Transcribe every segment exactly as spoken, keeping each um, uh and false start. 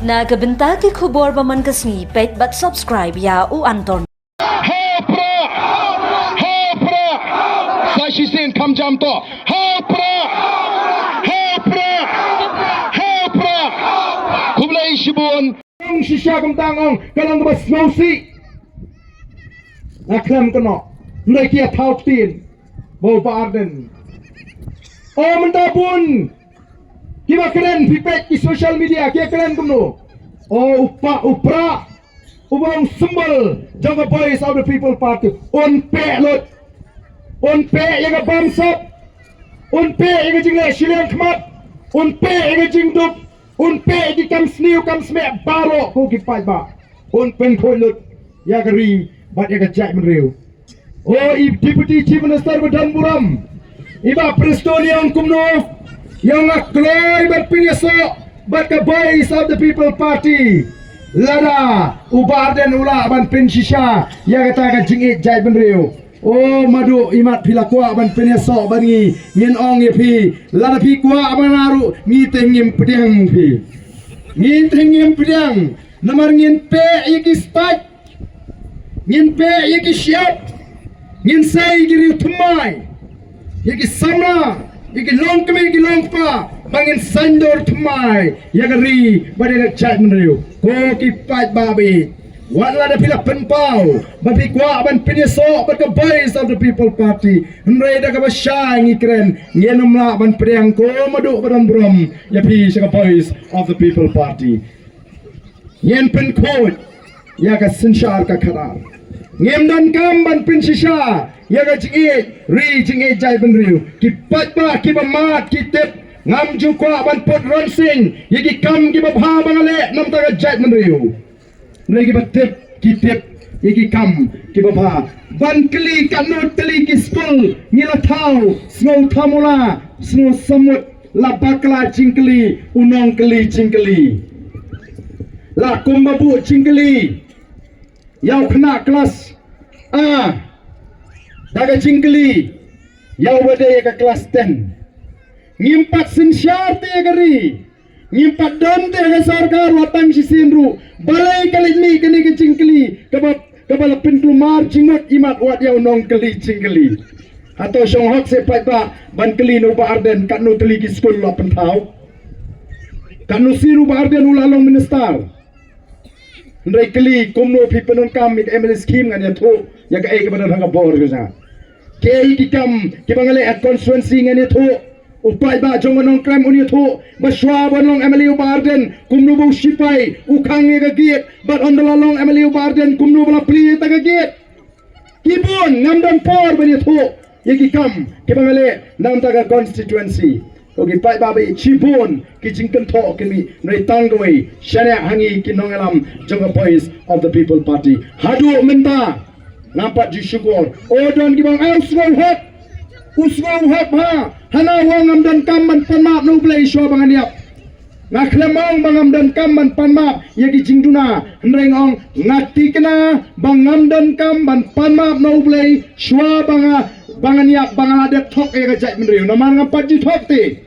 Na ka bynta ki khubor ba man ka sngi, peit bad subscribe ïa u Anton. Ha u Prah! Ha u Prah! Sa shisien kham jam to. Ha u Prah! Ha u Prah! Ha u Prah! Khublei shibun. Ong shisha kumta ong ka long kaba sngewsih. Nga khlem kynnoh. Hynrei ki ïa thaw ktien ba u Bah Ardent. O mynta bun kiba kren, phi peit ki social media ki ïa kren kumno. O u Prah, u Prah, uba ong symbol jong ka Voice of the People Party, un peh lut. Un peh ïa ka bamsap. Un peh ïa ka jingleh shiliang khmat. Un peh ïa ka jingduk. Un peh ïa ki kam sniew kam smieh baroh, ko ki paidbah. Un pynkhuid lut ïa ka ri bad ïa ka jaitbynriew. O i Deputy Chief Minister ba don burom, i Bah Prestone, ong kumno? Ong nga kloi ban pynïasoh bad ka Voice of the People Party lada u Bah Ardent u lah ban pynshisha ïa kata ka jingïeit jaitbynriew. O Madu, imat phi la kwah ban pynïasoh bad ngi, ngin ong ïa phi, lada phi kwah ban naduh, ngi te ngim pdiang phi. Ngi te ngim pdiang. Namar ngin peh ïa ki stait, ngin peh ïa ki shyiap, ngin sei ïa ki riew thymmai, ïa ki samla, ïa ki longkmie ki longkpa, ba ngin saiñdur thymmai ïa ka ri bad ïa ka jaitbynriew. Ko ki paidbah ba ïeit, wat lada phi la pynpaw ba phi kwah ban pynïasoh bad ka Voice of the People Party, hynrei da kaba shai ngi kren, ngin ym lah ban pdiang, ko Madu ba don burom, ïa phi sha ka Voice of the People Party. Ngin pynkhuid ïa ka synshar ka khadar. Ngim donkam ban pynshisha ïa ka jingïeit ri, jingïeit jaitbynriew. Ki paidbah kiba mad ki tip, ngam ju kwah ban put ronsing ïa ki kam kiba bha ba nga leh namar ka jaitbynriew. Hynrei kiba tip ki tip ïa ki kam kiba bha. Ban kylli katno tylli ki skul ngi la thaw, sngewthuh mo la, sngewsamut, la bakla jingkylli u nongkylli jingkylli. La kumba buh jingkylli ïa u khynnah klas A da ka jingkylli ïa uba dei ïa ka klas ten. Ngim pat synshar te ïa ka ri. Ngim pat don te ïa ka sorkar wat tang shisien ruh. Balei ka leit mih kane ka jingkylli kaba, kaba la pynkulmar jingmut imat wat ïa u nongkylli jingkylli. Hato shong hok seh paidbah ban kylli na u Bah Ardent katno tylli ki skul la pynthaw? Katno sien u Bah Ardent u la long minister? Hynrei kylli kumno phi pyndonkam ïa ka M L A scheme, ngan ïathuh ïa kaei kaba don ha ka bor ka jong nga. Kaei ki kam kiba nga leh ha constituency, ngan ïathuh. U paidbah jong ka Nongkrem un ïathuh ba shwa ban long M L A u Bah Ardent, kumno ba u shipai u khang ïa ka gate, bad ynda la long M L A u Bah Ardent kumno ba la plie ïa ka gate. Ki bun, ngam don por ban ïathuh ïa ki kam kiba nga leh na ka bynta ka constituency. Ko ki paidbah ba ïeit, shibun ki jingkynthoh ki mih, hynrei tang kawei, shaniah ha ngi ki nongïalam jong ka Voice of the People Party. Haduh mynta ngam pat ju shukor. O don kiba ong, ai u sngewhok, u sngewhok ha, hana u ong ngam donkam ban pan map na U Blei shuwa ba ngan ïap. Nga khlem ong ba ngam donkam ban pan map ïa ki jingduna, hynrei nga ong nga tikna ba ngam donkam ban pan map na U Blei shuwa ba nga, ba ngan ïap, ba nga la dep thok ïa ka jaitbynriew. Namar ngam pat ju thok te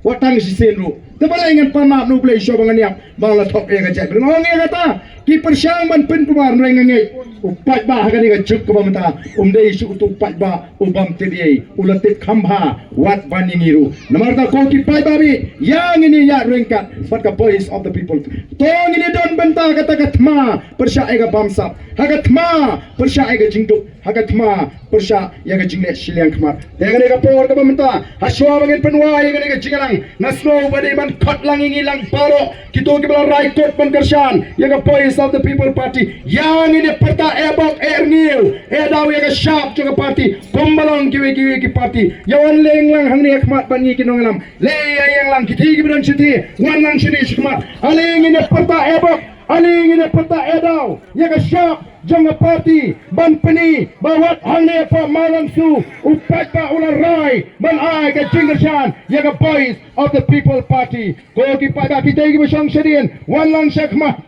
wat tang shisien ruh. Te balei ngan pan map na U Blei shuwa ba ngan ïap, ba nga la thok ïa ka jaitbynriew? Nga ong ïa kata, ki pyrshang ban pynkulmar, hynrei nga ngeit u paidbah ha kane ka juk kaba mynta um dei shuh utu u paidbah u bym tip ei, u la tip kham bha wat ban ïa ngi ruh. Namar kata ko ki paidbah, ïa ngin ïa ïaid ryngkat bad ka Voice of the People. To ngin ïa don bynta kata ka thma pyrshah ïa ka bamsap, ha ka thma pyrshah ïa ka jingduk, ha ka thma pyrshah ïa ka jingleh shiliang khmat. Te kane ka por kaba mynta, ha shuwa ba ngin pynwai ïa kane ka jingïalang, nga sngew ba dei ban khot lang ïa ngi lang baroh kito kiba la rai kut ban kyrshan ïa ka Voice of the People Party. Ïa ngin ïa pyrta eh bok eh rngiew eh daw ïa ka shap jong ka party kumba long kiwei kiwei ki party. Ïa wan leng lang hangne ha khmat bad ngi ki nongïalam. Leit ïa ïeng lang, kiti kiba don shiti wan lang shini shakhmat. Ale ngin ïa pyrta eh bok, ale ngin ïa pyrta eh daw ïa ka shap jong ka party ban pyni ba wat hangne ha Mawlangsu u paidbah u la rai ban ai ka jingkyrshan ïa ka Voice of the People Party. Ko ki paidbah, kitei kiba shong shadien, wan lang shakhmat.